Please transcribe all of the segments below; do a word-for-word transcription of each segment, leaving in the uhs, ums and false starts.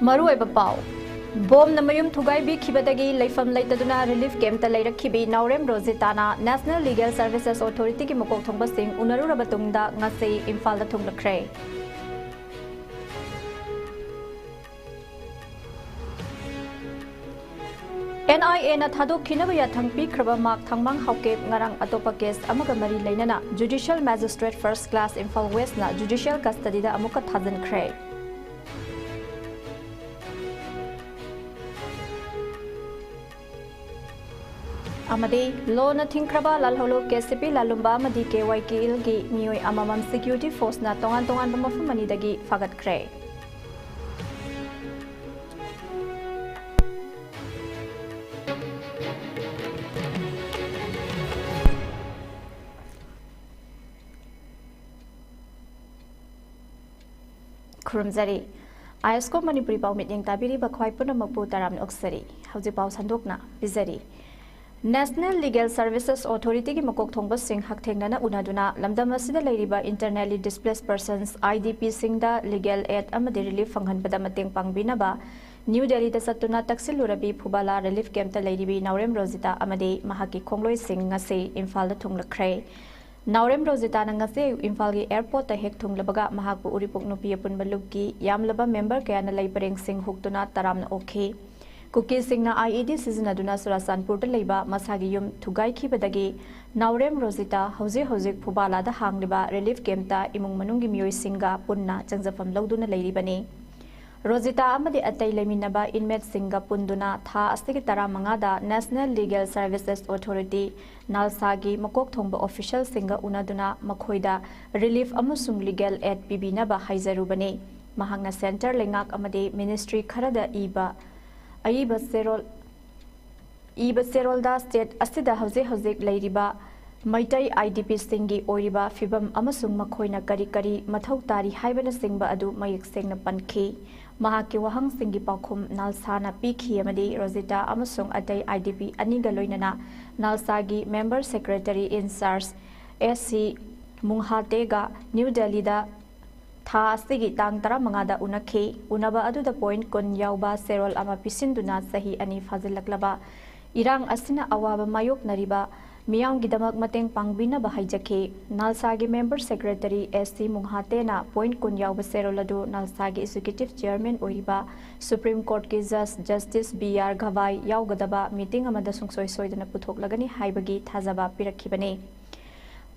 ꯃꯔꯨꯑꯣꯏꯕ ꯄꯥꯎ꯫ ꯕꯣꯝꯅ ꯃꯌꯨꯝ ꯊꯨꯒꯥꯏꯕꯤꯈꯤꯕꯗꯒꯤ ꯂꯩꯐꯝ ꯂꯩꯇꯗꯨꯅ ꯔꯤꯂꯤꯐ ꯀꯦꯝꯞꯇ ꯂꯩꯔꯛꯈꯤꯕꯤ ꯅꯥꯎꯔꯦꯝ ꯔꯣꯖꯤꯇꯥꯅ ꯅꯦꯁꯅꯦꯜ ꯂꯤꯒꯦꯜ ꯁꯔꯚꯤꯁꯦꯁ ꯑꯣꯊꯣꯔꯤꯇꯤꯒꯤ ꯃꯀꯣꯛ ꯊꯣꯡꯕꯁꯤꯡ ꯎꯅꯔꯨꯔꯕ ꯇꯨꯡꯗ ꯉꯁꯤ ꯏꯝꯐꯥꯜꯗ ꯊꯨꯡꯂꯛꯈ꯭ꯔꯦ꯫ ꯑꯦꯟ ꯑꯥꯏ ꯑꯦꯅ ꯊꯥꯗꯣꯛꯈꯤꯅꯕ ꯌꯥꯊꯪ ꯄꯤꯈ꯭ꯔꯕ ꯃꯥꯛ ꯊꯥꯡꯃꯥꯡ ꯍꯥꯎꯀꯦꯞ ꯉꯔꯥꯡ ꯑꯇꯣꯞꯄ ꯀꯦꯁ ꯑꯃꯒ ꯃꯔꯤ ꯂꯩꯅꯅ ꯖꯨꯗꯤꯁꯤꯌꯦꯜ ꯃꯦꯖꯤꯁꯇ꯭ꯔꯦꯠ ꯐꯥꯔꯁ ꯀ꯭ꯂꯥꯁ ꯏꯝꯐꯥꯜ ꯋꯦꯁꯅ ꯖꯨꯗꯤꯁꯤꯌꯦꯜ ꯀꯁꯇꯗꯤꯗ ꯑꯃꯨꯛꯀ ꯊꯥꯖꯤꯟꯈ꯭ꯔꯦ꯫ ꯑꯃꯗꯤ ꯂꯣꯅ ꯊꯤꯡꯈ꯭ꯔꯕ ꯂꯥꯜꯍꯧꯂꯨꯞ ꯀꯦ ꯁꯤ ꯄꯤ ꯂꯥꯂꯨꯝꯕ ꯑꯃꯗꯤ ꯀꯦ ꯋꯥꯏ ꯀꯦ ꯑꯦꯜꯒꯤ ꯃꯤꯑꯣꯏ ꯑꯃꯃꯝ ꯁꯦꯀ꯭ꯌꯨꯔꯤꯇꯤ ꯐꯣꯔꯁꯅ ꯇꯣꯉꯥꯟ ꯇꯣꯉꯥꯟꯕ ꯃꯐꯝ ꯑꯅꯤꯗꯒꯤ ꯐꯥꯒꯠꯈ꯭ꯔꯦ꯫ ꯈꯨꯔꯨꯝꯖꯔꯤ꯫ ꯑꯥꯏ ꯑꯦꯁ ꯀꯣ ꯃꯅꯤꯄꯨꯔꯤ ꯄꯥꯎ ꯃꯤꯠꯌꯦꯡ ꯇꯥꯕꯤꯔꯤꯕ ꯈ꯭ꯋꯥꯏ ꯄꯨꯝꯅꯃꯛꯄꯨ ꯇꯔꯥꯝꯅ ꯑꯣꯛꯆꯔꯤ꯫ ꯍꯧꯖꯤꯛ ꯄꯥꯎ ꯁꯟꯗꯣꯛꯅ ꯄꯤꯖꯔꯤ꯫ ꯅꯦꯁꯅꯦꯜ ꯂꯤꯒꯦꯜ ꯁꯔꯚꯤꯁꯦꯁ ꯑꯣꯊꯣꯔꯤꯇꯤꯒꯤ ꯃꯀꯣꯛ ꯊꯣꯡꯕꯁꯤꯡ ꯍꯛꯊꯦꯡꯅꯅ ꯎꯅꯗꯨꯅ ꯂꯝꯗꯝ ꯑꯁꯤꯗ ꯂꯩꯔꯤꯕ ꯏꯟꯇꯔꯅꯦꯂꯤ ꯗꯤꯁꯄ꯭ꯂꯦꯁ ꯄꯔꯁꯟꯁ, ꯑꯥꯏ ꯗꯤ ꯄꯤꯁꯤꯡꯗ ꯂꯤꯒꯦꯜ ꯑꯦꯗ ꯑꯃꯗꯤ ꯔꯤꯂꯤꯐ ꯐꯪꯍꯟꯕꯗ ꯃꯇꯦꯡ ꯄꯥꯡꯕꯤꯅꯕ ꯅ꯭ꯌꯨ ꯗꯦꯜꯂꯤꯗ ꯆꯠꯇꯨꯅ ꯇꯛꯁꯤꯜꯂꯨꯔꯕꯤ ꯐꯨꯕꯥꯂꯥ ꯔꯤꯂꯤꯐ ꯀꯦꯝꯞꯇ ꯂꯩꯔꯤꯕꯤ ꯅꯥꯎꯔꯦꯝ ꯔꯣꯖꯤꯇꯥ ꯑꯃꯗꯤ ꯃꯍꯥꯛꯀꯤ ꯈꯣꯡꯂꯣꯏꯁꯤꯡ ꯉꯁꯤ ꯏꯝꯐꯥꯜꯗ ꯊꯨꯡꯂꯛꯈ꯭ꯔꯦ꯫ ꯅꯥꯎꯔꯦꯝ ꯔꯣꯖꯤꯇꯥꯅ ꯉꯁꯤ ꯑꯌꯨꯛ ꯏꯝꯐꯥꯜꯒꯤ ꯑꯦꯌꯔꯄꯣꯔꯠꯇ ꯍꯦꯛ ꯊꯨꯡꯂꯕꯒ ꯃꯍꯥꯛꯄꯨ ꯎꯔꯤꯄꯣꯛ ꯅꯨꯄꯤ ꯑꯄꯨꯟꯕ ꯂꯨꯞꯀꯤ ꯌꯥꯝꯂꯕ ꯃꯦꯝꯕꯔ ꯀꯌꯥꯅ ꯂꯩ ꯄꯔꯦꯡꯁꯤꯡ ꯍꯨꯛꯇꯨꯅ ꯇꯔꯥꯝꯅ ꯑꯣꯛꯈꯤ꯫ ꯀꯨꯀꯤꯁꯤꯡꯅ ꯑꯥꯏ ꯏ ꯗꯤ ꯁꯤꯖꯤꯟꯅꯗꯨꯅ ꯆꯨꯔꯥꯆꯥꯟꯄꯨꯔꯗ ꯂꯩꯕ ꯃꯁꯥꯒꯤ ꯌꯨꯝ ꯊꯨꯒꯥꯏꯈꯤꯕꯗꯒꯤ ꯅꯥꯎꯔꯦꯝ ꯔꯣꯖꯤꯇꯥ ꯍꯧꯖꯤꯛ ꯍꯧꯖꯤꯛ ꯐꯨꯕꯥꯂꯥꯗ ꯍꯥꯡꯂꯤꯕ ꯔꯤꯂꯤꯐ ꯀꯦꯝꯞꯇ ꯏꯃꯨꯡ ꯃꯅꯨꯡꯒꯤ ꯃꯤꯑꯣꯏꯁꯤꯡꯒ ꯄꯨꯟꯅ ꯆꯪꯖꯐꯝ ꯂꯧꯗꯨꯅ ꯂꯩꯔꯤꯕꯅꯤ꯫ ꯔꯣꯖꯤꯇꯥ ꯑꯃꯗꯤ ꯑꯇꯩ ꯂꯩꯃꯤꯟꯅꯕ ꯏꯟꯃꯦꯠꯁꯤꯡꯒ ꯄꯨꯟꯗꯨꯅ ꯊꯥ ꯑꯁꯤꯒꯤ ꯇꯔꯥꯃꯉꯥꯗ ꯅꯦꯁꯅꯦꯜ ꯂꯤꯒꯦꯜ ꯁꯔꯚꯤꯁꯦꯁ ꯑꯣꯊꯣꯔꯤꯇꯤ, ꯅꯥꯜꯁꯥꯒꯤ ꯃꯀꯣꯛ ꯊꯣꯡꯕ ꯑꯣꯐꯤꯁꯤꯌꯦꯜꯁꯤꯡꯒ ꯎꯅꯗꯨꯅ ꯃꯈꯣꯏꯗ ꯔꯤꯂꯤꯐ ꯑꯃꯁꯨꯡ ꯂꯤꯒꯦꯜ ꯑꯦꯗ ꯄꯤꯕꯤꯅꯕ ꯍꯥꯏꯖꯔꯨꯕꯅꯤ꯫ ꯃꯍꯥꯛꯅ ꯁꯦꯟꯇꯔ ꯂꯩꯉꯥꯛ ꯑꯃꯗꯤ ꯃꯤꯅꯤꯁꯇ꯭ꯔꯤ ꯈꯔꯗ ꯏꯕ ꯑꯏꯕ ꯆꯦꯔꯣꯜ, ꯏꯕ ꯆꯦꯔꯣꯜꯗ ꯁ꯭ꯇꯦꯠ ꯑꯁꯤꯗ ꯍꯧꯖꯤꯛ ꯍꯧꯖꯤꯛ ꯂꯩꯔꯤꯕ ꯃꯩꯇꯩ ꯑꯥꯏ ꯗꯤ ꯄꯤꯁꯤꯡꯒꯤ ꯑꯣꯏꯔꯤꯕ ꯐꯤꯕꯝ ꯑꯃꯁꯨꯡ ꯃꯈꯣꯏꯅ ꯀꯔꯤ ꯀꯔꯤ ꯃꯊꯧ ꯇꯥꯔꯤ ꯍꯥꯏꯕꯅꯆꯤꯡꯕ ꯑꯗꯨ ꯃꯌꯦꯛ ꯁꯦꯡꯅ ꯄꯟꯈꯤ꯫ ꯃꯍꯥꯛꯀꯤ ꯋꯥꯍꯪꯁꯤꯡꯒꯤ ꯄꯥꯎꯈꯨꯝ ꯅꯥꯜꯁꯥꯅ ꯄꯤꯈꯤ ꯑꯃꯗꯤ ꯔꯣꯖꯤꯇꯥ ꯑꯃꯁꯨꯡ ꯑꯇꯩ ꯑꯥꯏ ꯗꯤ ꯄꯤ ꯑꯅꯤꯒ ꯂꯣꯏꯅꯅ ꯅꯥꯜꯁꯥꯒꯤ member secretary in-charge S C ꯃꯨꯡꯍꯥꯇꯦꯒ ꯅ꯭ꯌꯨ ꯗꯦꯜꯂꯤꯗ ꯊꯥ ꯑꯁꯤꯒꯤ ꯇꯥꯡ ꯇꯔꯥꯃꯉꯥꯗ ꯎꯅꯈꯤ꯫ ꯎꯅꯕ ꯑꯗꯨꯗ ꯄꯣꯏꯟꯠ ꯀꯨꯟ ꯌꯥꯎꯕ ꯆꯦꯔꯣꯜ ꯑꯃ ꯄꯤꯁꯤꯟꯗꯨꯅ ꯆꯍꯤ ꯑꯅꯤ ꯐꯥꯖꯤꯜꯂꯛꯂꯕ ꯏꯔꯥꯡ ꯑꯁꯤꯅ ꯑꯋꯥꯕ ꯃꯥꯌꯣꯛꯅꯔꯤꯕ ꯃꯤꯌꯥꯝꯒꯤꯗꯃꯛ ꯃꯇꯦꯡ ꯄꯥꯡꯕꯤꯅꯕ ꯍꯥꯏꯖꯈꯤ꯫ ꯅꯥꯜꯁꯥꯒꯤ member secretary S C ꯃꯨꯡꯍꯥꯇꯦꯅ point ꯀꯨꯟ ꯌꯥꯎꯕ ꯆꯦꯔꯣꯜ ꯑꯗꯨ ꯅꯥꯜꯁꯥꯒꯤ ꯑꯦꯛꯖꯤꯀ꯭ꯌꯨꯇꯤꯚ ꯆꯤꯌꯔꯃꯦꯟ ꯑꯣꯏꯔꯤꯕ ꯁꯨꯄ꯭ꯔꯤꯝ ꯀꯣꯔꯠꯀꯤ ꯖꯖ ꯖꯁꯇꯤꯁ ꯕꯤ ꯑꯥꯔ ꯒꯚꯥꯏ ꯌꯥꯎꯒꯗꯕ ꯃꯤꯇꯤꯡ ꯑꯃꯗ ꯁꯨꯡꯁꯣꯏ ꯁꯣꯏꯗꯅ ꯄꯨꯊꯣꯛꯂꯒꯅꯤ ꯍꯥꯏꯕꯒꯤ ꯊꯥꯖꯕ ꯄꯤꯔꯛꯈꯤꯕꯅꯤ꯫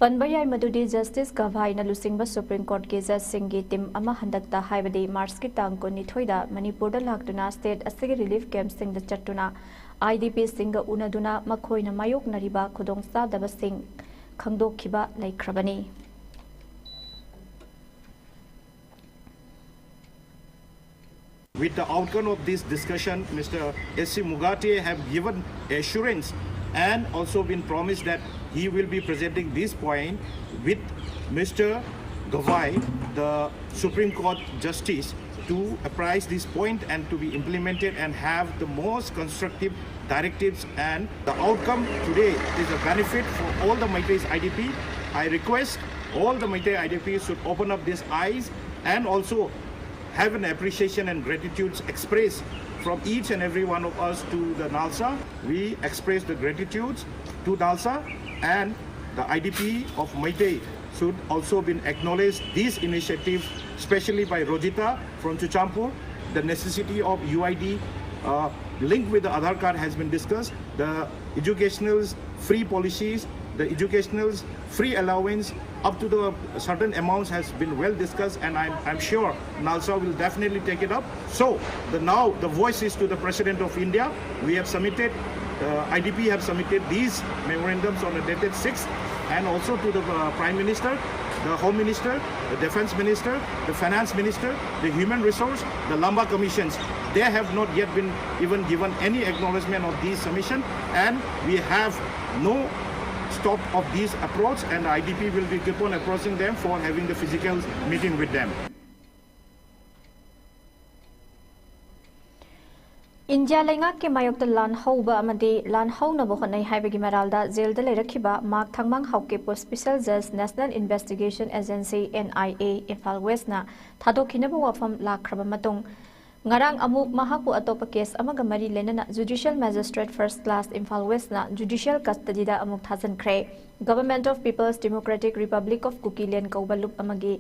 ꯄꯟꯕ ꯌꯥꯏ ꯃꯗꯨꯗꯤ ꯖꯁꯇꯤꯁ ꯒꯚꯥꯏꯅ ꯂꯨꯆꯤꯡꯕ ꯁꯨꯄ꯭ꯔꯤꯝ ꯀꯣꯔꯠꯀꯤ ꯖꯖꯁꯤꯡꯒꯤ ꯇꯤꯝ ꯑꯃ ꯍꯟꯗꯛꯇ, ꯍꯥꯏꯕꯗꯤ ꯃꯥꯔꯆꯀꯤ ꯇꯥꯡ ꯀꯨꯟꯅꯤꯊꯣꯏꯗ ꯃꯅꯤꯄꯨꯔꯗ ꯂꯥꯛꯇꯨꯅ ꯁ꯭ꯇꯦꯠ ꯑꯁꯤꯒꯤ ꯔꯤꯂꯤꯐ ꯀꯦꯝꯞꯁꯤꯡꯗ ꯆꯠꯇꯨꯅ ꯑꯥꯏ ꯗꯤ ꯄꯤꯁꯤꯡꯒ ꯎꯅꯗꯨꯅ ꯃꯈꯣꯏꯅ ꯃꯥꯌꯣꯛꯅꯔꯤꯕ ꯈꯨꯗꯣꯡꯆꯥꯗꯕꯁꯤꯡ ꯈꯪꯗꯣꯛꯈꯤꯕ ꯂꯩꯈ꯭ꯔꯕꯅꯤ꯫ With the outcome of this discussion, Mister S C Mungate have given assurance and also been promised that he will be presenting this point with Mister Gavai, the Supreme Court Justice, to apprise this point and to be implemented and have the most constructive directives, and the outcome today is a benefit for all the Meitei's I D P. I request all the Meitei I D Ps should open up these eyes and also have an appreciation and gratitude expressed from each and every one of us to the NALSA. We express the gratitude to NALSA, and the I D P of Meitei should also be acknowledged this initiative, especially by Rojita from Churachandpur. The necessity of U I D uh, linked with the Aadhaar card has been discussed. The educational free policies, the educational free allowance up to the certain amounts has been well discussed, and I'm, I'm sure NALSA will definitely take it up. So the, now the voice is to the President of India. We have submitted, uh, I D P have submitted these memorandums on the dated sixth, and also to the uh, Prime Minister, the Home Minister, the Defense Minister, the Finance Minister, the Human Resource, the Lamba Commissions. They have not yet been even given any acknowledgement of these submission, and we have no stop of this approach, and I D P will be keep on approaching them for having the physical meeting with them. India ꯂꯩꯉꯥꯛꯀꯤ ꯃꯥꯌꯣꯛꯇ ꯂꯥꯟ ꯍꯧꯕ ꯑꯃꯗꯤ ꯂꯥꯟ ꯍꯧꯅꯕ ꯍꯣꯠꯅꯩ ꯍꯥꯏꯕꯒꯤ ꯃꯔꯥꯜꯗ ꯖꯦꯜꯗ ꯂꯩꯔꯛꯈꯤꯕ ꯃꯥꯔꯛ ꯊꯥꯡꯃꯥꯡ ꯍꯥꯎꯀꯤꯞꯄꯨ Special Judge National Investigation Agency, N I A, Imphal ꯋꯦꯁꯅ ꯊꯥꯗꯣꯛꯈꯤꯅꯕ ꯋꯥꯐꯝ ꯂꯥꯛꯈ꯭ꯔꯕ ꯃꯇꯨꯡ, ꯉꯔꯥꯡ ꯑꯃꯨꯛ ꯃꯍꯥꯛꯄꯨ ꯑꯇꯣꯞꯄ ꯀꯦꯁ ꯑꯃꯒ ꯃꯔꯤ ꯂꯩꯅꯅ Judicial Magistrate First Class Imphal ꯋꯦꯁꯅ judicial custodyꯗ ꯑꯃꯨꯛ ꯊꯥꯖꯤꯟꯈ꯭ꯔꯦ꯫ Government of People's Democratic Republic of Kukiland ꯀꯧꯕ ꯂꯨꯞ ꯑꯃꯒꯤ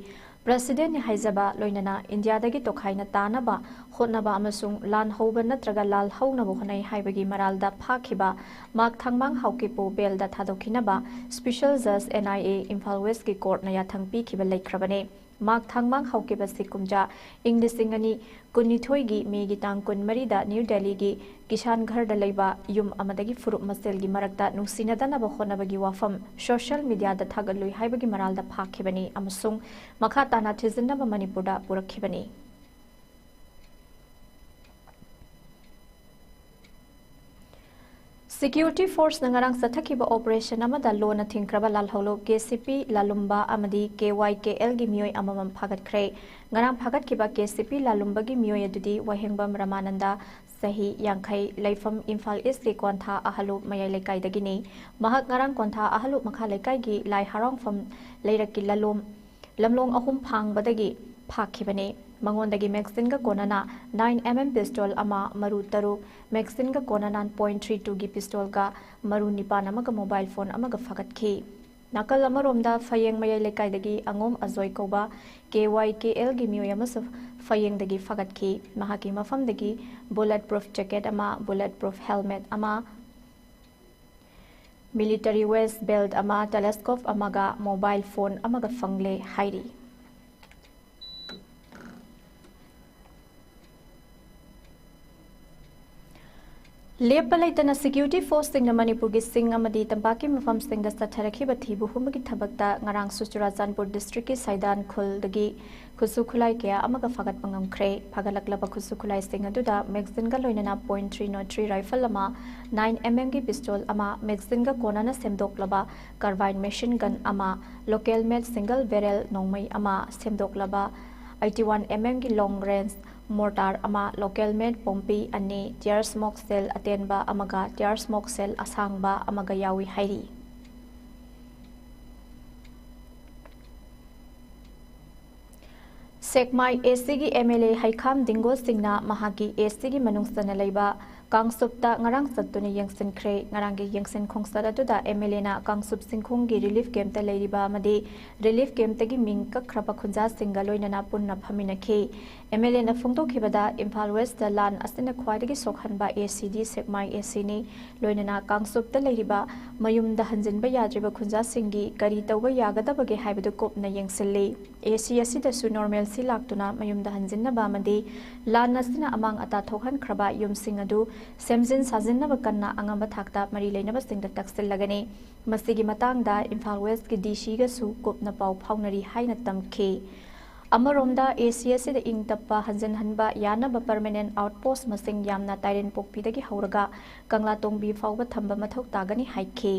Presidentꯅꯤ ꯍꯥꯏꯖꯕ, ꯂꯣꯏꯅꯅ ꯏꯟꯗꯤꯌꯥꯗꯒꯤ ꯇꯣꯈꯥꯏꯅ ꯇꯥꯅꯕ ꯍꯣꯠꯅꯕ ꯑꯃꯁꯨꯡ ꯂꯥꯟ ꯍꯧꯕ ꯅꯠꯇ꯭ꯔꯒ ꯂꯥꯜ ꯍꯧꯅꯕ ꯍꯣꯠꯅꯩ ꯍꯥꯏꯕꯒꯤ ꯃꯔꯥꯜꯗ ꯐꯥꯈꯤꯕ ꯃꯥꯔꯛ ꯊꯥꯡꯃꯥꯡ ꯍꯥꯎꯀꯤꯞꯄꯨ ꯕꯦꯜꯗ ꯊꯥꯗꯣꯛꯈꯤꯅꯕ Special Judge, N I A, Imphal ꯋꯦꯁꯀꯤ ꯀꯣꯔꯠꯅ ꯌꯥꯊꯪ ꯄꯤꯈꯤꯕ ꯂꯩꯈ꯭ꯔꯕꯅꯤ꯫ ꯃꯥꯔꯛ ꯊꯥꯡꯃꯥꯡ ꯍꯥꯎꯀꯤꯞ ꯑꯁꯤ ꯀꯨꯝꯖꯥ ꯏꯪ ꯂꯤꯁꯤꯡ ꯑꯅꯤ ꯀꯨꯟꯅꯤꯊꯣꯏꯒꯤ ꯃꯦꯒꯤ ꯇꯥꯡ ꯀꯨꯟꯃꯔꯤꯗ ꯅ꯭ꯌꯨ ꯗꯦꯜꯂꯤꯒꯤ ꯀꯤꯁꯥꯟ ꯘꯔꯗ ꯂꯩꯕ ꯌꯨꯝ ꯑꯃꯗꯒꯤ ꯐꯨꯔꯨꯞ ꯃꯁꯦꯜꯒꯤ ꯃꯔꯛꯇ ꯅꯨꯡꯁꯤꯅꯗꯅꯕ ꯍꯣꯠꯅꯕꯒꯤ ꯋꯥꯐꯝ social mediaꯗ ꯊꯥꯒꯠꯂꯨꯏ ꯍꯥꯏꯕꯒꯤ ꯃꯔꯥꯜꯗ ꯐꯥꯈꯤꯕꯅꯤ ꯑꯃꯁꯨꯡ ꯃꯈꯥ ꯇꯥꯅ ꯊꯤꯖꯤꯟꯅꯕ ꯃꯅꯤꯄꯨꯔꯗ ꯄꯨꯔꯛꯈꯤꯕꯅꯤ꯫ Security Forceꯅ ꯉꯔꯥꯡ ꯆꯠꯊꯈꯤꯕ operation ꯑꯃꯗ ꯂꯣꯟꯅ ꯊꯤꯡꯈ꯭ꯔꯕ ꯂꯥꯜꯍꯧꯂꯨꯞ K C P ꯂꯥꯂꯨꯝꯕ ꯑꯃꯗꯤ K Y K Lꯒꯤ ꯃꯤꯑꯣꯏ ꯑꯃꯃꯝ ꯐꯥꯒꯠꯈ꯭ꯔꯦ꯫ ꯉꯔꯥꯡ ꯐꯥꯒꯠꯈꯤꯕ K C P ꯂꯥꯂꯨꯝꯕꯒꯤ ꯃꯤꯑꯣꯏ ꯑꯗꯨꯗꯤ ꯋꯥꯍꯦꯡꯕꯝ ꯔꯃꯥꯅꯟꯗ, ꯆꯍꯤ ꯌꯥꯡꯈꯩ, ꯂꯩꯐꯝ ꯏꯝꯐꯥꯜ ꯏꯁꯀꯤ ꯀꯣꯟꯊꯥ ꯑꯍꯂꯨꯞ ꯃꯌꯥꯏ ꯂꯩꯀꯥꯏꯗꯒꯤꯅꯤ꯫ ꯃꯍꯥꯛ ꯉꯔꯥꯡ ꯀꯣꯟꯊꯥ ꯑꯍꯂꯨꯞ ꯃꯈꯥ ꯂꯩꯀꯥꯏꯒꯤ ꯂꯥꯏ ꯍꯔꯥꯎꯐꯝ ꯂꯩꯔꯛꯀꯤ ꯂꯂꯣꯝ ꯂꯝꯂꯣꯡ ꯑꯍꯨꯝ ꯐꯥꯡꯕꯗꯒꯤ ꯐꯥꯈꯤꯕꯅꯤ꯫ ꯃꯉꯣꯟꯗꯒꯤ magazine ꯒ ꯀꯣꯟꯅꯅ nine M M pistol ꯑꯃ, ꯃꯔꯨ ꯇꯔꯨꯛ, magazine ꯒ ꯀꯣꯟꯅꯅ point three two ꯒꯤ pistol ꯒ ꯃꯔꯨ ꯅꯤꯄꯥꯟ ꯑꯃꯒ mobile phone ꯑꯃꯒ ꯐꯥꯒꯠꯈꯤ꯫ ꯅꯥꯀꯜ ꯑꯃꯔꯣꯝꯗ ꯐꯌꯦꯡ ꯃꯌꯥꯏ ꯂꯩꯀꯥꯏꯗꯒꯤ ꯑꯉꯣꯝ ꯑꯖꯣꯏ ꯀꯧꯕ K Y K L ꯒꯤ ꯃꯤꯑꯣꯏ ꯑꯃꯁꯨ ꯐꯌꯦꯡꯗꯒꯤ ꯐꯥꯒꯠꯈꯤ꯫ ꯃꯍꯥꯛꯀꯤ ꯃꯐꯝꯗꯒꯤ bullet proof jacket ꯑꯃ, bullet proof helmet ꯑꯃ, military waist belt ꯑꯃ, telescope ꯑꯃꯒ mobile phone ꯑꯃꯒ ꯐꯪꯂꯦ ꯍꯥꯏꯔꯤ꯫ ꯂꯦꯞꯄ ꯂꯩꯇꯅ security force ꯁꯤꯡꯅ ꯃꯅꯤꯄꯨꯔꯒꯤ ꯆꯤꯡ ꯑꯃꯗꯤ ꯇꯝꯄꯥꯛꯀꯤ ꯃꯐꯝꯁꯤꯡꯗ ꯆꯠꯊꯔꯛꯈꯤꯕ ꯊꯤꯕ ꯍꯨꯝꯕꯒꯤ ꯊꯕꯛꯇ ꯉꯔꯥꯡꯁꯨ ꯆꯨꯔꯥꯆꯥꯟꯄꯨꯔ district ꯀꯤ ꯁꯩꯗꯥꯟ ꯈꯨꯜꯗꯒꯤ ꯈꯨꯠꯁꯨ ꯈꯨꯠꯂꯥꯏ ꯀꯌꯥ ꯑꯃꯒ ꯐꯥꯒꯠꯄ ꯉꯝꯈ꯭ꯔꯦ꯫ ꯐꯥꯒꯠꯂꯛꯂꯕ ꯈꯨꯠꯁꯨ ꯈꯨꯠꯂꯥꯏꯁꯤꯡ ꯑꯗꯨꯗ magazine ꯒ ꯂꯣꯏꯅꯅ point three nought three rifle ꯑꯃ, nine M M ꯒꯤ pistol ꯑꯃ, magazine ꯒ ꯀꯣꯟꯅꯅ ꯁꯦꯝꯗꯣꯛꯂꯕ carbine machine gun ꯑꯃ, local made single barrel ꯅꯣꯡꯃꯩ ꯑꯃ, ꯁꯦꯝꯗꯣꯛꯂꯕ eighty one M M ꯒꯤ long range ꯃꯣꯔꯇꯥꯔ ꯑꯃ, ꯂꯣꯀꯦꯜ ꯃꯦꯗ ꯄꯣꯝꯄꯤ ꯑꯅꯤ, ꯇꯤꯌꯔ ꯁ꯭ꯃꯣꯛ ꯁꯦꯜ ꯑꯇꯦꯟꯕ ꯑꯃꯒ ꯇꯤꯌꯔ ꯁ꯭ꯃꯣꯛ ꯁꯦꯜ ꯑꯁꯥꯡꯕ ꯑꯃꯒ ꯌꯥꯎꯏ ꯍꯥꯏꯔꯤ꯫ ꯁꯦꯛꯃꯥꯏ ꯑꯦ ꯁꯤꯒꯤ ꯑꯦꯝ ꯑꯦꯜ ꯑꯦ ꯍꯩꯈꯥꯝ ꯗꯤꯡꯒꯣ ꯁꯤꯡꯅ ꯃꯍꯥꯛꯀꯤ ꯑꯦ ꯁꯤꯒꯤ ꯃꯅꯨꯡ ꯆꯟꯅ ꯂꯩꯕ ꯀꯥꯡꯆꯨꯞꯇ ꯉꯔꯥꯡ ꯆꯠꯇꯨꯅ ꯌꯦꯡꯁꯤꯟꯈ꯭ꯔꯦ꯫ ꯉꯔꯥꯡꯒꯤ ꯌꯦꯡꯁꯤꯟ ꯈꯣꯡꯆꯠ ꯑꯗꯨꯗ ꯑꯦꯝ ꯑꯦꯜ ꯑꯦꯅ ꯀꯥꯡꯆꯨꯞ ꯆꯤꯡꯈꯣꯡꯒꯤ ꯔꯤꯂꯤꯐ ꯀꯦꯝꯞꯇ ꯂꯩꯔꯤꯕ ꯑꯃꯗꯤ ꯔꯤꯂꯤꯐ ꯀꯦꯝꯞꯇꯒꯤ ꯃꯤꯡ ꯀꯛꯈ꯭ꯔꯕ ꯈꯨꯟꯖꯥꯁꯤꯡꯒ ꯂꯣꯏꯅꯅ ꯄꯨꯟꯅ ꯐꯝꯃꯤꯟꯅꯈꯤ꯫ ꯑꯦꯝ ꯑꯦꯜ ꯑꯦꯅ ꯐꯣꯡꯗꯣꯛꯈꯤꯕꯗ, ꯏꯝꯐꯥꯜ ꯋꯦꯁꯇ ꯂꯥꯟ ꯑꯁꯤꯅ ꯈ꯭ꯋꯥꯏꯗꯒꯤ ꯁꯣꯛꯍꯟꯕ ꯑꯦ ꯁꯤꯗꯤ ꯁꯦꯛꯃꯥꯏ ꯑꯦ ꯁꯤꯅꯤ꯫ ꯂꯣꯏꯅꯅ ꯀꯥꯡꯆꯨꯞꯇ ꯂꯩꯔꯤꯕ ꯃꯌꯨꯝꯗ ꯍꯟꯖꯤꯟꯕ ꯌꯥꯗ꯭ꯔꯤꯕ ꯈꯨꯟꯖꯥꯁꯤꯡꯒꯤ ꯀꯔꯤ ꯇꯧꯕ ꯌꯥꯒꯗꯕꯒꯦ ꯍꯥꯏꯕꯗꯨ ꯀꯨꯞꯅ ꯌꯦꯡꯁꯤꯜꯂꯤ꯫ ꯑꯦ ꯁꯤ ꯑꯁꯤꯗꯁꯨ ꯅꯣꯔꯃꯦꯜꯁꯤ ꯂꯥꯛꯇꯨꯅ ꯃꯌꯨꯝꯗ ꯍꯟꯖꯤꯟꯅꯕ ꯑꯃꯗꯤ ꯂꯥꯟ ꯑꯁꯤꯅ ꯑꯃꯥꯡ ꯑꯇꯥ ꯊꯣꯛꯍꯟꯈ꯭ꯔꯕ ꯌꯨꯝꯁꯤꯡ ꯑꯗꯨ ꯁꯦꯝꯖꯤꯟ ꯁꯥꯖꯤꯟꯅꯕ ꯀꯟꯅ ꯑꯉꯝꯕ ꯊꯥꯛꯇ ꯃꯔꯤ ꯂꯩꯅꯕꯁꯤꯡꯗ ꯇꯛꯁꯤꯜꯂꯒꯅꯤ꯫ ꯃꯁꯤꯒꯤ ꯃꯇꯥꯡꯗ ꯏꯝꯐꯥꯜ ꯋꯦꯁꯀꯤ ꯗꯤ ꯁꯤꯒꯁꯨ ꯀꯨꯞꯅ ꯄꯥꯎ ꯐꯥꯎꯅꯔꯤ ꯍꯥꯏꯅ ꯇꯝꯈꯤ꯫ ꯑꯃꯔꯣꯝꯗ, ꯑꯦ ꯁꯤ ꯑꯁꯤꯗ ꯏꯪ ꯇꯞꯄ ꯍꯟꯖꯤꯟꯍꯟꯕ ꯌꯥꯅꯕ ꯄꯔꯃꯅꯦꯟ ꯑꯥꯎꯠꯄꯣꯁ ꯃꯁꯤꯡ ꯌꯥꯝꯅ ꯇꯥꯏꯔꯦꯟꯄꯣꯛꯄꯤꯗꯒꯤ ꯍꯧꯔꯒ ꯀꯪꯂꯥꯇꯣꯡꯕꯤ ꯐꯥꯎꯕ ꯊꯝꯕ ꯃꯊꯧ ꯇꯥꯒꯅꯤ ꯍꯥꯏꯈꯤ꯫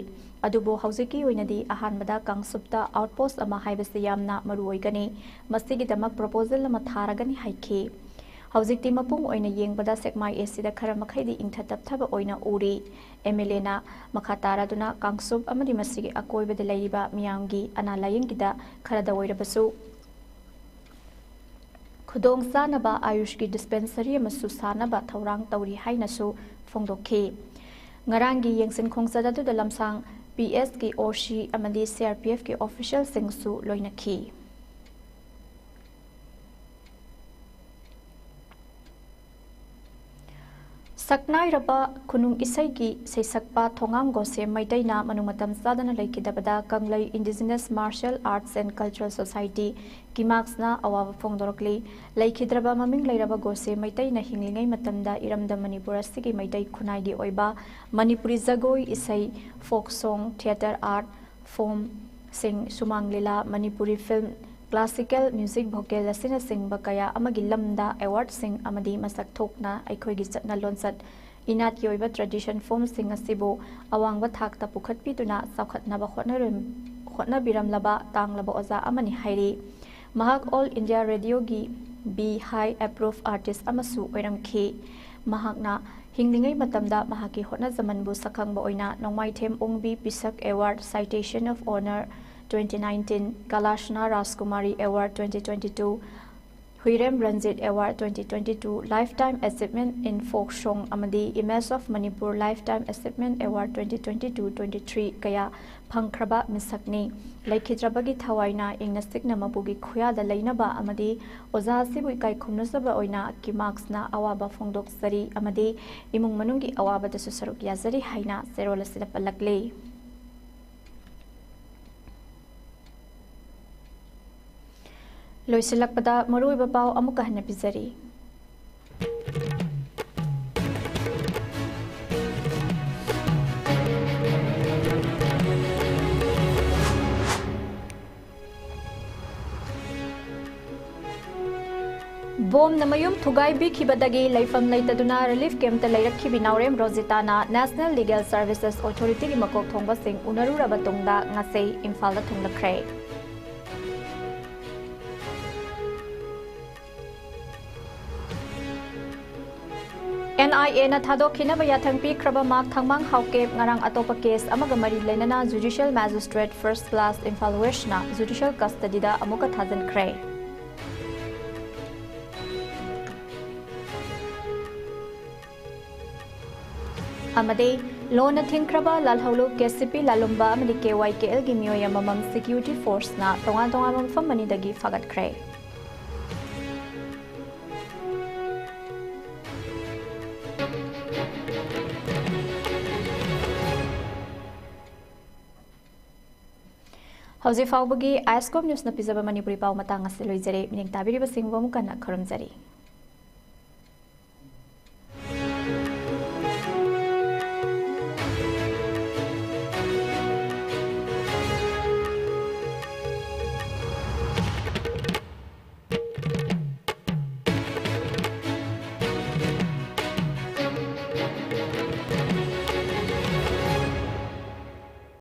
ꯑꯗꯨꯕꯨ ꯍꯧꯖꯤꯛꯀꯤ ꯑꯣꯏꯅꯗꯤ ꯑꯍꯥꯟꯕꯗ ꯀꯥꯡꯆꯨꯞꯇ ꯑꯥꯎꯠꯄꯣꯁ ꯑꯃ ꯍꯥꯏꯕꯁꯤ ꯌꯥꯝꯅ ꯃꯔꯨ ꯑꯣꯏꯒꯅꯤ꯫ ꯃꯁꯤꯒꯤꯗꯃꯛ ꯄ꯭ꯔꯣꯄꯣꯖꯦꯜ ꯑꯃ ꯊꯥꯔꯒꯅꯤ ꯍꯥꯏꯈꯤ꯫ ꯍꯧꯖꯤꯛꯇꯤ ꯃꯄꯨꯡ ꯑꯣꯏꯅ ꯌꯦꯡꯕꯗ ꯁꯦꯛꯃꯥꯏ ꯑꯦ ꯁꯤꯗ ꯈꯔ ꯃꯈꯩꯗꯤ ꯏꯪꯊ ꯇꯞꯊꯕ ꯑꯣꯏꯅ ꯎꯔꯤ꯫ ꯑꯦꯝ ꯑꯦꯜ ꯑꯦꯅ ꯃꯈꯥ ꯇꯥꯔꯗꯨꯅ ꯀꯥꯡꯆꯨꯞ ꯑꯃꯗꯤ ꯃꯁꯤꯒꯤ ꯑꯀꯣꯏꯕꯗ ꯂꯩꯔꯤꯕ ꯃꯤꯌꯥꯝꯒꯤ ꯑꯅꯥ ꯂꯥꯌꯦꯡꯒꯤꯗ ꯈꯔꯗ ꯑꯣꯏꯔꯕꯁꯨ ꯈꯨꯗꯣꯡ ꯆꯥꯅꯕ ꯑꯌꯨꯁꯀꯤ ꯗꯤꯁꯄꯦꯟꯁꯔꯤ ꯑꯃꯁꯨ ꯁꯥꯅꯕ ꯊꯧꯔꯥꯡ ꯇꯧꯔꯤ ꯍꯥꯏꯅꯁꯨ ꯐꯣꯡꯗꯣꯛꯈꯤ꯫ ꯉꯔꯥꯡꯒꯤ ꯌꯦꯡꯁꯤꯟ ꯈꯣꯡꯆꯠ ꯑꯗꯨꯗ ꯂꯝꯁꯥꯡ ꯄꯤ ꯑꯦꯁꯀꯤ ꯑꯣ ꯁꯤ ꯑꯃꯗꯤ ꯁꯤ ꯑꯥꯔ ꯄꯤ ꯑꯦꯐꯀꯤ ꯑꯣꯐꯤꯁꯤꯌꯦꯜꯁꯤꯡꯁꯨ ꯂꯣꯏꯅꯈꯤ꯫ ꯁꯛꯅꯥꯏꯔꯕ ꯈꯨꯅꯨꯡ ꯏꯁꯩꯒꯤ ꯁꯩꯁꯛꯄ ꯊꯣꯉꯥꯝ ꯒꯣꯁꯦ ꯃꯩꯇꯩꯅ ꯃꯅꯨꯡ ꯃꯇꯝ ꯆꯥꯗꯅ ꯂꯩꯈꯤꯗꯕꯗ ꯀꯪꯂꯩ Indigenous Martial Arts and Cultural Society, ꯀꯤꯃꯥꯛꯁꯅ ꯑꯋꯥꯕ ꯐꯣꯡꯗꯣꯔꯛꯂꯤ꯫ ꯂꯩꯈꯤꯗ꯭ꯔꯕ ꯃꯃꯤꯡ ꯂꯩꯔꯕ ꯒꯣꯁꯦ ꯃꯩꯇꯩꯅ ꯍꯤꯡꯂꯤꯉꯩ ꯃꯇꯝꯗ ꯏꯔꯝꯗꯝ ꯃꯅꯤꯄꯨꯔ ꯑꯁꯤꯒꯤ ꯃꯩꯇꯩ ꯈꯨꯟꯅꯥꯏꯒꯤ ꯑꯣꯏꯕ ꯃꯅꯤꯄꯨꯔꯤ ꯖꯒꯣꯏ, ꯏꯁꯩ, ꯐꯣꯛ ꯁꯣꯡ, ꯊꯤꯌꯦꯇꯔ ꯑꯥꯔꯠ ꯐꯣꯝꯁꯤꯡ, ꯁꯨꯃꯥꯡ ꯂꯤꯂꯥ, Manipuri film, classical music, vocal ꯑꯁꯤꯅꯆꯤꯡꯕ ꯀꯌꯥ ꯑꯃꯒꯤ ꯂꯝꯗ ꯑꯦꯋꯥꯔꯗꯁꯤꯡ ꯑꯃꯗꯤ ꯃꯁꯛ ꯊꯣꯛꯅ ꯑꯩꯈꯣꯏꯒꯤ ꯆꯠꯅ ꯂꯣꯟꯆꯠ, ꯏꯅꯥꯠꯀꯤ ꯑꯣꯏꯕ ꯇ꯭ꯔꯦꯗꯤꯁꯟ ꯐꯣꯝꯁꯤꯡ ꯑꯁꯤꯕꯨ ꯑꯋꯥꯡꯕ ꯊꯥꯛꯇ ꯄꯨꯈꯠꯄꯤꯗꯨꯅ ꯆꯥꯎꯈꯠꯅꯕ ꯍꯣꯠꯅꯔꯝ-, ꯍꯣꯠꯅꯕꯤꯔꯝꯂꯕ ꯇꯥꯡꯂꯕ ꯑꯣꯖꯥ ꯑꯃꯅꯤ ꯍꯥꯏꯔꯤ꯫ ꯃꯍꯥꯛ ꯑꯣꯜ ꯏꯟꯗꯤꯌꯥ ꯔꯦꯗꯤꯑꯣꯒꯤ B High Approved Artist ꯑꯃꯁꯨ ꯑꯣꯏꯔꯝꯈꯤ꯫ ꯃꯍꯥꯛꯅ ꯍꯤꯡꯂꯤꯉꯩ ꯃꯇꯝꯗ ꯃꯍꯥꯛꯀꯤ ꯍꯣꯠꯅꯖꯃꯟꯕꯨ ꯁꯛꯈꯪꯕ ꯑꯣꯏꯅ ꯅꯣꯡꯃꯥꯏꯊꯦꯝ ꯑꯣꯡꯕꯤ ꯄꯤꯁꯛ Award, Citation of Honour twenty nineteen, Kalashna Rajkumari Award twenty twenty-two, ꯍꯨꯏꯔꯦꯝ Ranjit Award twenty twenty-two, Lifetime Achievement in Folk Song ꯑꯃꯗꯤ Image of Manipur Lifetime Achievement Award twenty twenty-two twenty-three ꯀꯌꯥ ꯐꯪꯈ꯭ꯔꯕ ꯃꯤꯁꯛꯅꯤ꯫ ꯂꯩꯈꯤꯗ꯭ꯔꯕꯒꯤ ꯊꯋꯥꯏꯅ ꯏꯪꯅ ꯆꯤꯛꯅ ꯃꯄꯨꯒꯤ ꯈꯨꯌꯥꯗ ꯂꯩꯅꯕ ꯑꯃꯗꯤ ꯑꯣꯖꯥ ꯑꯁꯤꯕꯨ ꯏꯀꯥꯏ ꯈꯨꯝꯅꯖꯕ ꯑꯣꯏꯅ ꯀꯤꯃꯥꯛꯁꯅ ꯑꯋꯥꯕ ꯐꯣꯡꯗꯣꯛꯆꯔꯤ ꯑꯃꯗꯤ ꯏꯃꯨꯡ ꯃꯅꯨꯡꯒꯤ ꯑꯋꯥꯕꯗꯁꯨ ꯁꯔꯨꯛ ꯌꯥꯖꯔꯤ ꯍꯥꯏꯅ ꯆꯦꯔꯣꯜ ꯑꯁꯤꯗ ꯄꯜꯂꯛꯂꯤ꯫ ꯂꯣꯏꯁꯤꯜꯂꯛꯄꯗ ꯃꯔꯨꯑꯣꯏꯕ ꯄꯥꯎ ꯑꯃꯨꯛꯀ ꯍꯟꯅ ꯄꯤꯖꯔꯤ꯫ ꯕꯣꯝꯅ ꯃꯌꯨꯝ ꯊꯨꯒꯥꯏꯕꯤꯈꯤꯕꯗꯒꯤ ꯂꯩꯐꯝ ꯂꯩꯇꯗꯨꯅ ꯔꯤꯂꯤꯐ ꯀꯦꯝꯞꯇ ꯂꯩꯔꯛꯈꯤꯕꯤ ꯅꯥꯎꯔꯦꯝ ꯔꯣꯖꯤꯇꯥꯅ National Legal Services Authorityꯒꯤ ꯃꯀꯣꯛ ꯊꯣꯡꯕꯁꯤꯡ ꯎꯅꯔꯨꯔꯕ ꯇꯨꯡꯗ ꯉꯁꯤ ꯏꯝꯐꯥꯜꯗ ꯊꯨꯡꯂꯈ꯭ꯔꯦ꯫ NIAꯅ ꯊꯥꯗꯣꯛꯈꯤꯅꯕ ꯌꯥꯊꯪ ꯄꯤꯈ꯭ꯔꯕ ꯃꯥꯛ ꯊꯥꯡꯃꯥꯡ ꯍꯥꯎꯀꯦꯞ ꯉꯔꯥꯡ ꯑꯇꯣꯞꯄ ꯀꯦꯁ ꯑꯃꯒ ꯃꯔꯤ ꯂꯩꯅꯅ Judicial Magistrate First Class Imphal Westꯅ Judicial Custodyꯗ ꯑꯃꯨꯛꯀ ꯊꯥꯖꯤꯟꯈ꯭ꯔꯦ꯫ ꯑꯃꯗꯤ ꯂꯣꯟꯅ ꯊꯤꯡꯈ꯭ꯔꯕ ꯂꯥꯜꯍꯧꯂꯨꯞ KCP ꯂꯥꯂꯨꯝꯕ ꯑꯃꯗꯤ KYKLꯒꯤ ꯃꯤꯑꯣꯏ ꯑꯃꯃꯝ Security Forceꯅ ꯇꯣꯉꯥꯟ ꯇꯣꯉꯥꯟꯕ ꯃꯐꯝ ꯑꯅꯤꯗꯒꯤ ꯐꯥꯒꯠꯈ꯭ꯔꯦ꯫ ꯍꯧꯖꯤꯛ ꯐꯥꯎꯕꯒꯤ ISCOM Newsꯅ ꯄꯤꯖꯕ ꯃꯅꯤꯄꯨꯔꯤ ꯄꯥꯎ ꯃꯇꯥꯡ ꯑꯁꯤ ꯂꯣꯏꯖꯔꯦ꯫ ꯃꯤꯠꯌꯦꯡ ꯇꯥꯕꯤꯔꯤꯕꯁꯤꯡꯕꯨ ꯑꯃꯨꯛ ꯍꯟꯅ ꯈꯨꯔꯨꯝꯖꯔꯤ꯫